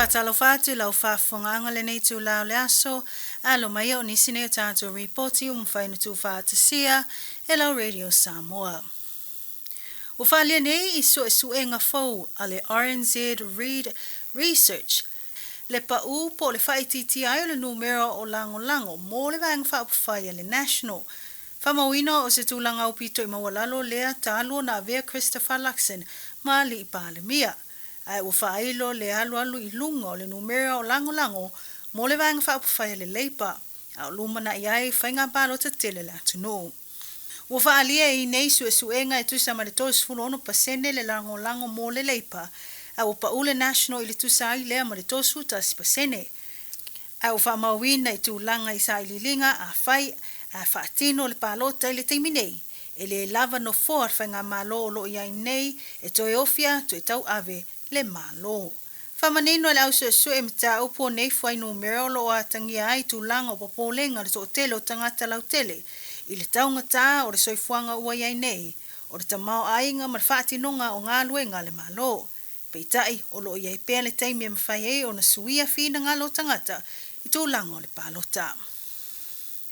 Faatalofa atu i lau faafofogaaga lenei itula o le aso, alo mai o nisi nei o tatou ripoti ua mafai ona tuufaatasia e lau Radio Samoa. Ua faaalia nei i suesuega fou a le RNZ Reid Research le pau po o le faaitiitia ai o le numera o lagolago mo le Vaega Faaupufai a le National. Faamauina o se tulaga aupito i maualalo lea talu ona avea Christopher Luxon ma alii Palemia, ae ua faailo le alualu i luga o le numera o lagolago mo le Vaega Faaupufai a le Labour, a o lumanai ai faiga palota tele a le atunuu. Ua faaalia i nei suesuega e tusa ma le 36% le lagolago mo le Labour, a ua pau le National i le tusa ai lea ma le 31%. A ua faamauina i tulaga i sailiiliga afai ae faatino le palota i le taimi nei, e le lava nofoa le faigamalo o lo o i ai nei e toe ofi atu e tauave le Malo. Faamanino e le au suesue mataupu o nei fuainumera o lo o atagia ai tulaga o popolega le toatele o tagata lautele i le taugata o le soifuaga ua i ai nei, o le tamaoaiga ma le faatinoga o galuega a le Malo. Peitai, o lo o i ai pea le taimi e mafai ai ona suia finagalo o tagata i tulaga o le palota.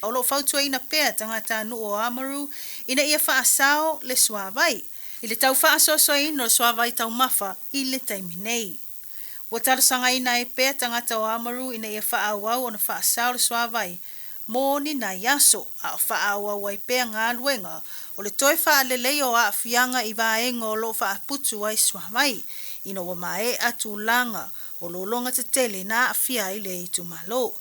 O lo o fautuaina pea tagatanuu o Oamaru ina ia faasao le suavai i le tau faasoasoaina o le suavai taumafa i le taimi nei. Ua talosagaina ai pea tagata o Oamaru ina ia faaauau ona faasao le suavai mo ni nai aso, a o faaauau ai pea galuega o le toe faaleleia o aafiaga i vaega o lo o faaputu ai suavai, ina ua maea tulaga o lologa tetele na aafia ai le itumalo.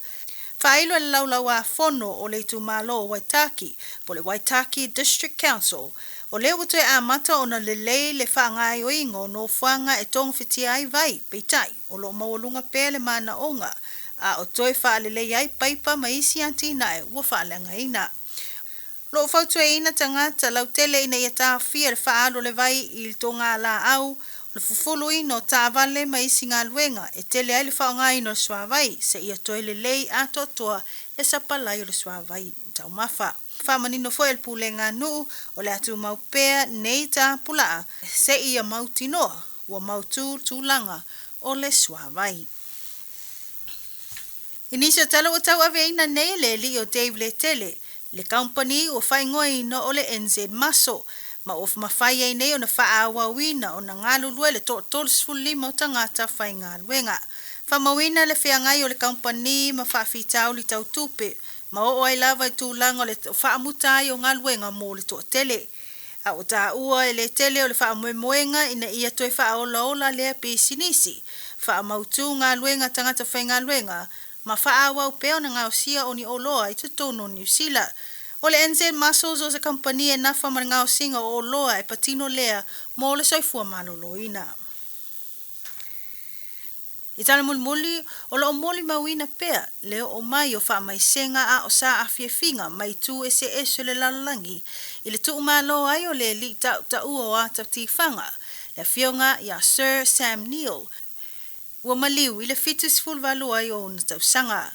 Faailo e le Laulau-a-Fono o le itumalo o Waitaki, po o le Waitaki District Council, o lea ua toe amata ona lelei le faagaoioiga o nofoaga e togafitia ai vai, peitai, o lo o maualuga pea le manaoga, a o toe faalelei ai paipa ma isi atinae ua faaleagaina. O lo o fautuaina tagata lautele ina ia taofia le faaalu o le vai i le togalaau, o le fufuluina o taavale ma isi galuega e tele ai le faaaogaina o le suavai, seia toe lelei atoatoa le sapalai o le suavai taumafa. Faamanino foi e le Pulega a Nuu o le a tumau pea nei tapulaa seia mautinoa ua mautu le tulaga o le suavai. I nisi o tala ua tauaveina nei e le alii o Dave Letele, le kamupani ua faaigoaina o le NZ Muscle, ma ua mafai ai nei ona faaauauina ona galulue le 35 o tagata faigaluega. Faamauina le feagai o le kamupani ma faafitauli tau tupe, ma oo ai lava i tulaga o le faamuta ai o galuega mo le toatele. A ua taua e Letele o le faamoemoega ina ia toe faaolaola lea pisinisi, faamautu galuega tagata faigaluega, ma faaauau pea ona gaosia o ni oloa i totonu o Niu Sila. O le NZ Muscles o se kamupani e nafa ma le gaosiga o oloa e patino lea mo le soifua maloloina. I tala mulimuli, o lo o molimauina pea le oo mai o faamaisega a o saafiafiga mai itu eseese o le lalolagi i le tuumalo ai o le alii tautaua o ata tifaga, le afioga ia Sir Sam Neill, ua maliu i le 78 ai o ona tausaga.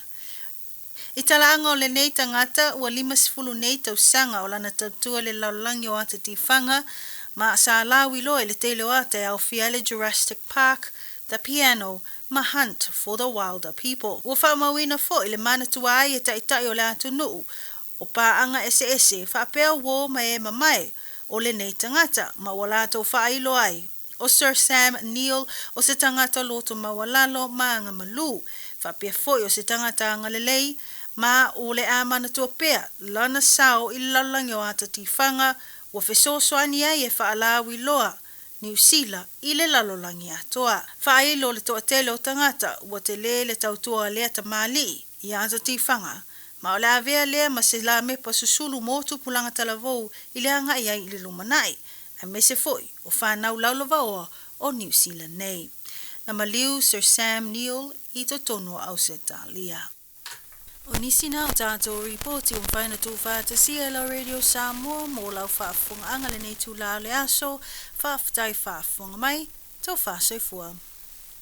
I talaaga o lenei tagata ua 50 nei tausaga o lana tautua i le lalolagi o ata tifaga, ma sa lauiloa i le tele o ata e aofia ai le Jurassic Park, The Piano ma Hunt for the Wilder People. Ua faamauina foi le manatua ai e taitai o le atunuu o paaga eseese faapea uō ma e mamae o lenei tagata ma ua latou faailo ai o Sir Sam Neill o se tagata loto maualalo ma agamalu, faapea foi o se tagata agalelei, ma o le a manatua pea lana sao i le lalolagi o ata tifaga ua fesoasoani ai e faalauiloa Niu Sila i le lalolagi atoa. Faailo le toatele o tagata ua tele le tautua a lea tamalii i ata tifaga, ma o le avea lea ma se lamepa susulu mo tupulaga talavou i le agai ai i le lumanai, aemaise foi o fanau laulavaoa o Niu Sila nei. Na maliu Sir Sam Neill i totonu o Ausetalia. O nisi na o tatou ripoti ua mafai ona tuufaatasia e lau Radio Samoa mo lau faafofogaaga lenei itula o le aso. Faafetai faafofoga mai. Tofa soifua.